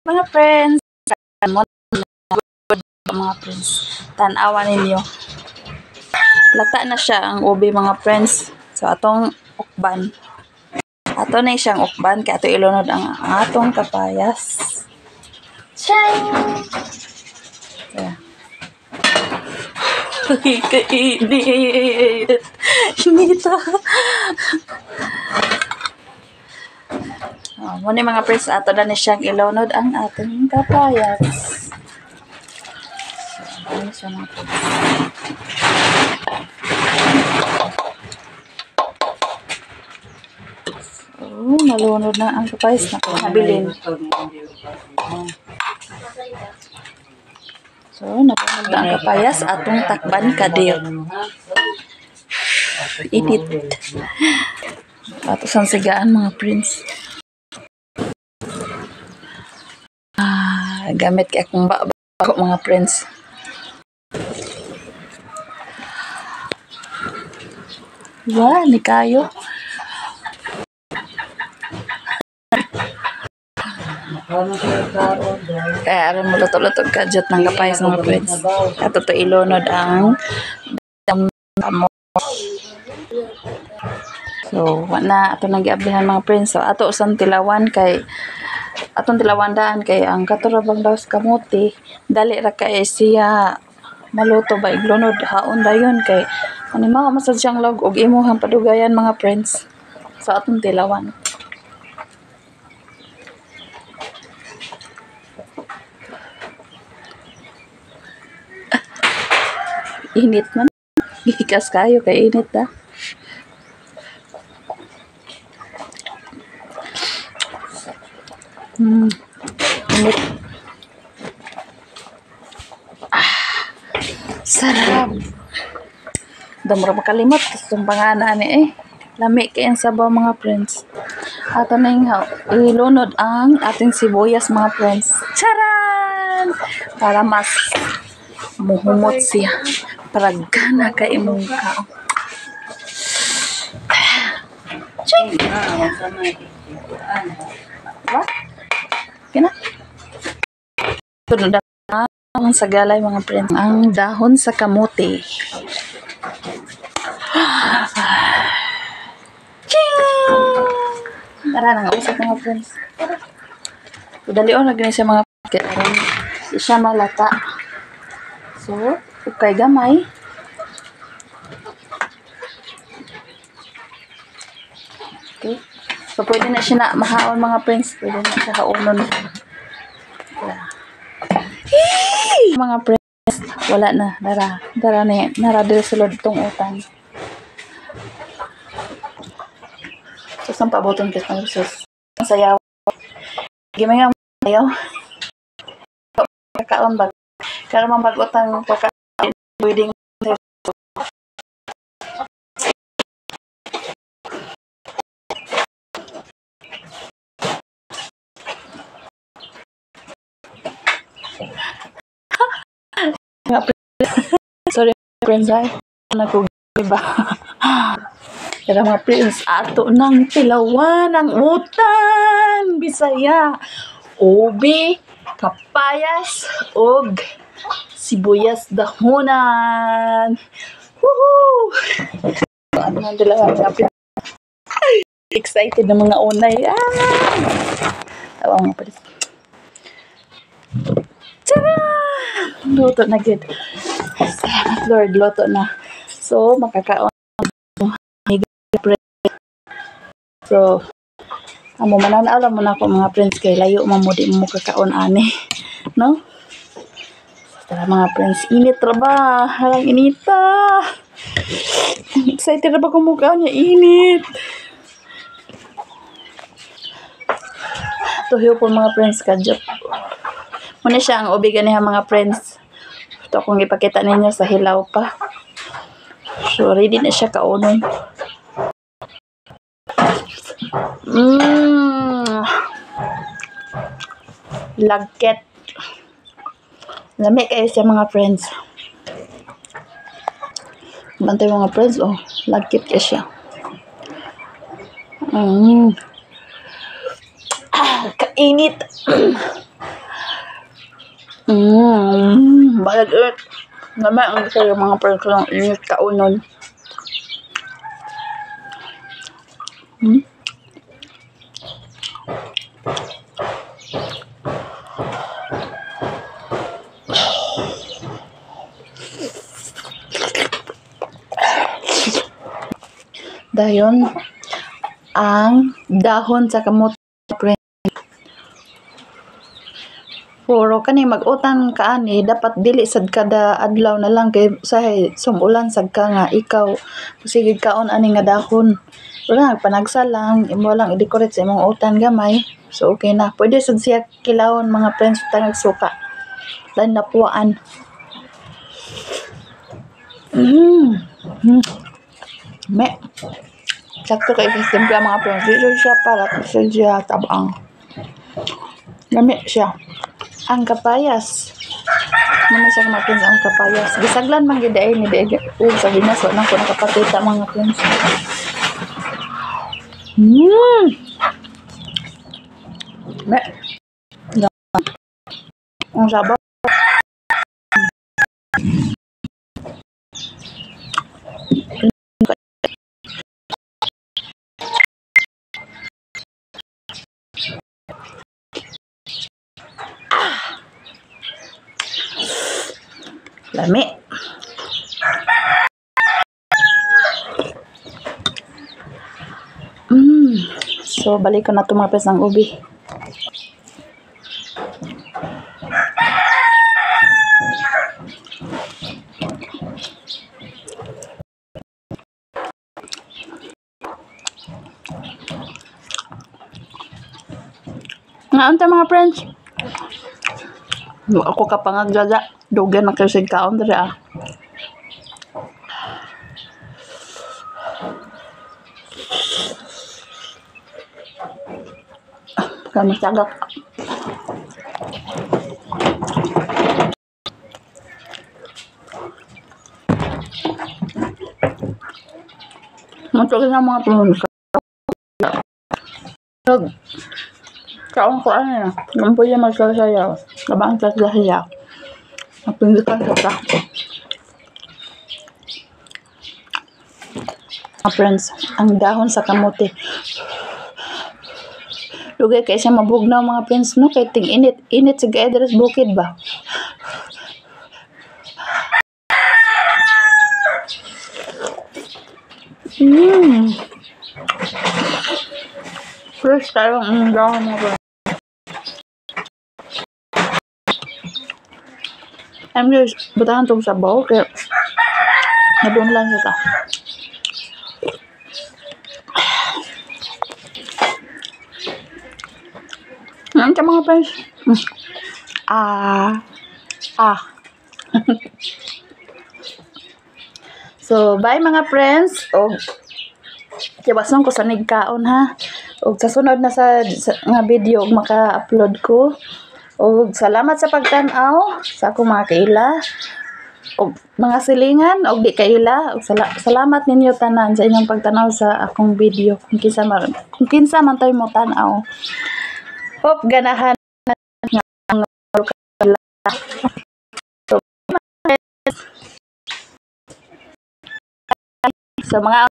Mga friends, mga friends, tan-awa ninyo. Lata na siya ang ubi, mga friends. So atong ukban. Ato na siyang ukban kay ato ilunod ang atong kapayas. Ching! Yeah. Ay, kainit. Inita. Oh, muna mga friends, ato na ni siyang ilunod ang ating kapayas. So, ano siya mga friends. So, nalunod na ang kapayas na nabilin. So, nalunod na ang kapayas, atong takban kadiyot. Init. Ato sang sigaan mga friends. Gamit kay akong bako mga friends. Wa ni kayo. Kaya aron maluto-luto kadyot ng kapayas mga friends. Ato to ilunod ang damo. So, wa na ato nang giablihan mga friends. So, ato usang tilawan kay atong tilawan daan kay ang katurabang daw sa kamote dali ra kay siya maluto ba iglunod haon dayon kay ani mao masad siyang log og imuhang padugayan mga friends. So atong tilawan. Init man. Gikas kayo kay init ah. Init. Ah, sarap. Damra makalimot itong pangana ni eh. Lami kay ang sabaw mga friends. Ato na yung ilunod ang ating sibuyas mga friends. Charan! Para mas muhumot siya. Para gana kay imong kaon. Ching! What? Kina? Tunod ang sagalay mga friends. Ang dahon sa kamote. Ching! Tara, nangausap mga friends. Tara. Dalion na gani siya mga friends. Kaya siya malata. So, ukay gamay. Okay. So, pwede na siya na mahaon mga friends. Pwede na siya haonon. Hey! Mga friends, wala na. Dara. Dara na. Nara dito sa sulod tong utan. So, saan paboton kita ng sus? Ang sayaw. Gimay nga sayaw. Kakaon ba? Karon man bag-utang pagkaon. Pwedeng sorry friends ay nakugiba. Pero mga friends, ato nang tilawan ang utan Bisaya, ubi, kapayas og sibuyas dahonan. Woohoo! Ano ang tilawan mga friends? Excited ng mga unay. Tawa mga friends. Tara! Luto na gid. Salamat Lord, luto na. So, makakaon. So, amo mananaw mo na ako mga friends kay layo man mo di mo kakaon ani, no? So, tara mga friends, init ra ba? Harang inita. Excited ra ba kung mukaon niya init. Tuhiw po mga friends kadyot. Muna siya ang ubi ganiha mga friends. Ito akong ipakita ninyo sa hilaw pa. So, ready na siya kaonon. Lagket. Lami kayo siya mga friends. Bantay mga friends, oh. Lagkit kayo siya. Ah, kainit. Balag it. Naman ang kayo mga friends ng init kaunon. Dayon ang dahon sa kamote, friend. Puro kani mag-utang ka ani, dapat dili sad kada adlaw na lang kay usahay sumulan sad ka nga ikaw sige kaon ani nga dahon. Wala panagsa lang, imo lang i-decorate sa imong utan gamay. So okay na. Pwede sad siya kilawon mga friends tangag suka. Lain na puan. Me. Sakto kay timpla mga friends. Dito siya para sa siya tabang. Lami siya. Ang kapayas. Muna siya mga friends ang kapayas. Gisaglan man gid ay ni di ug sa ginaso nang ko nakapakita mga friends. Me. Ang sabaw. Lami. So, balik ko na ito mga friends ang ubi. Ngaon ta mga friends? Ako ka pangagjaja. Dugan na kayo sa kaon diri ah. Kami sagak. Matuloy na mga friends. Kaon ko ano na. Ang pwede magsasayaw. Kabang tatla siya. Napindutan sa sakto. Mga friends, ang dahon sa kamote. Lugay kay siya mabugnaw mga friends no, kay ting init init sa gaedres bukid ba. Fresh tayo ang dahon mga friends. I'm just butahan tong sabaw kay nadun lang siya ta. Ang mga friends. So, bye mga friends. Og kiwason ko sa nigkaon ha. Og sa sunod na sa nga video og maka-upload ko. Og salamat sa pagtan-aw sa akong mga kaila og mga silingan og di kaila. Og salamat ninyo tanan sa inyong pagtan-aw sa akong video. Kung kinsa man tayo mo tan-aw. Hope ganahan nga sa mga